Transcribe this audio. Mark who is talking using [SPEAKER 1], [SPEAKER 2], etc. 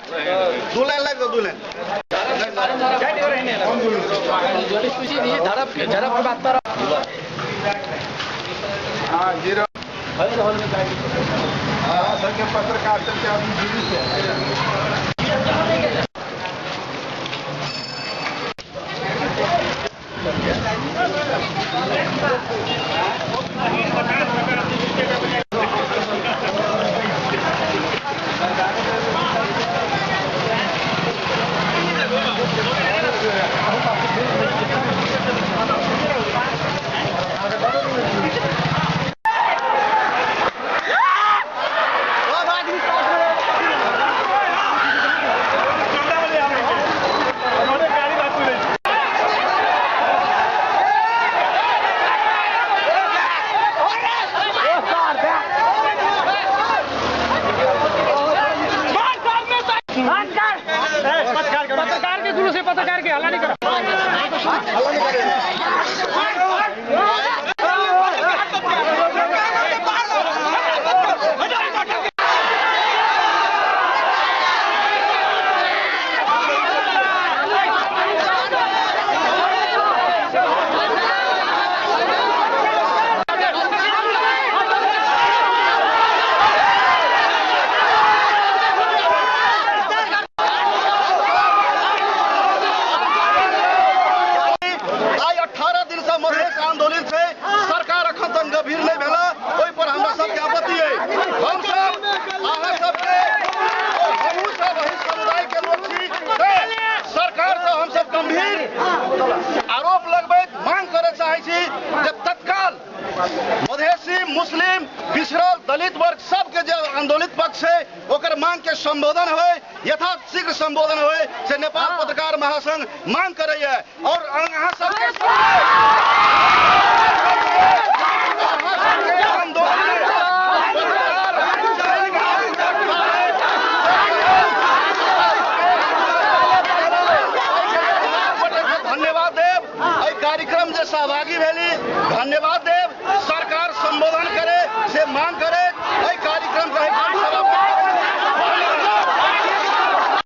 [SPEAKER 1] दू लाइन लागि दू लाइन
[SPEAKER 2] हाँ जीरो हाँ सबके पत्रकार सबके आदमी जीवित है।
[SPEAKER 3] पत्रकार के गुरु से पत्रकार के हल्ला नहीं करो।
[SPEAKER 1] आइ 18 दिन से मधेश आंदोलन से सरकार अखन तक गंभीर नहीं भेला, ओहि पर हमरा सबके आपत्ति है। हम सब अहाँ सबके और हमहूँ सब एहि समुदाय के लोग छी, सरकार से हम सब गंभीर आरोप लगबैत मांग करे चाहै छी जे तत्काल मधेसी, मुस्लिम, पिछड़ल, दलित वर्ग सबके जे आंदोलित पक्ष है ओकर मांग के संबोधन होय, यथाशीघ्र संबोधन होय से नेपाल पत्रकार महासंघ मांग करैया। और अहाँ सबके